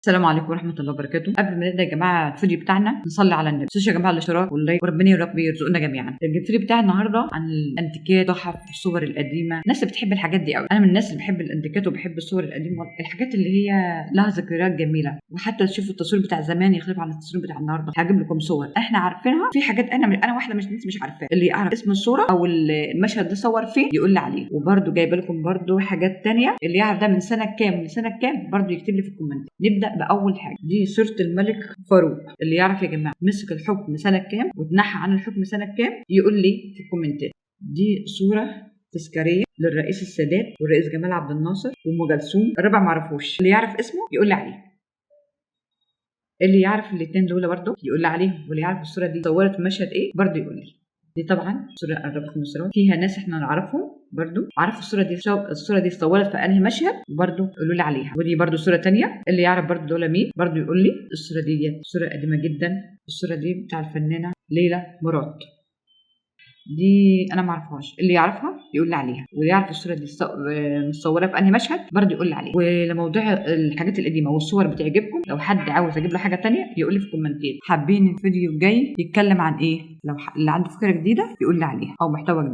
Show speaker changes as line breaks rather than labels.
السلام عليكم ورحمة الله وبركاته. قبل ما نبدا يا جماعة الفيديو بتاعنا نصلي على النبي. تنسوش يا جماعة الاشتراك وال like، وربنا يا رب يرزقنا جميعا. الفيديو بتاع النهارده عن الانتيكات، تحف، الصور القديمة. الناس اللي بتحب الحاجات دي قوي. انا من الناس اللي بحب الانتيكات وبحب الصور القديمة، الحاجات اللي هي لها ذكريات جميلة، وحتى تشوفوا التصوير بتاع زمان يختلف عن التصوير بتاع النهارده. هجيب لكم صور احنا عارفينها، في حاجات انا واحدة مش الناس مش عارفاها. اللي يعرف اسم الصورة او المشهد ده صور فين يقول لي عليه. وبرده جايبه لكم برده حاجات تانية، اللي يعرف ده من سنة كام لسنه كام برده يكتب لي في ال comment. نبدا باول حاجة، دي صوره الملك فاروق. اللي يعرف يا جماعة مسك الحكم سنة كام واتنحى عن الحكم سنة كام يقول لي في الكومنتات. دي صوره تذكارية للرئيس السادات والرئيس جمال عبد الناصر وام كلثوم. الرابع معرفوش، اللي يعرف اسمه يقول لي عليه. اللي يعرف الاثنين دول برضه يقول لي عليهم، واللي يعرف الصورة دي صورت مشهد ايه برضه يقول لي. دي طبعا صوره قربت من الصورة فيها ناس احنا نعرفهم برضو، عارف الصورة دي الصورة دي اتصورت في انهي مشهد برضو قولوا لي عليها. ودي برضو صوره تانية، اللي يعرف برضو دول مين برضو يقول لي. الصورة دي صوره قديمة جدا، الصورة دي بتاع الفنانة ليلى مراد، دي انا ما اعرفهاش، اللي يعرفها يقول لي عليها. واللي يعرف الصورة دي متصورة في انهي مشهد برضه يقول لي عليه. ولموضوع الحاجات القديمة والصور بتعجبكم، لو حد عاوز اجيب له حاجة تانية يقول لي في الكومنتات. حابين الفيديو الجاي يتكلم عن ايه؟ لو اللي عنده فكرة جديدة يقول لي عليها او محتوى جديد.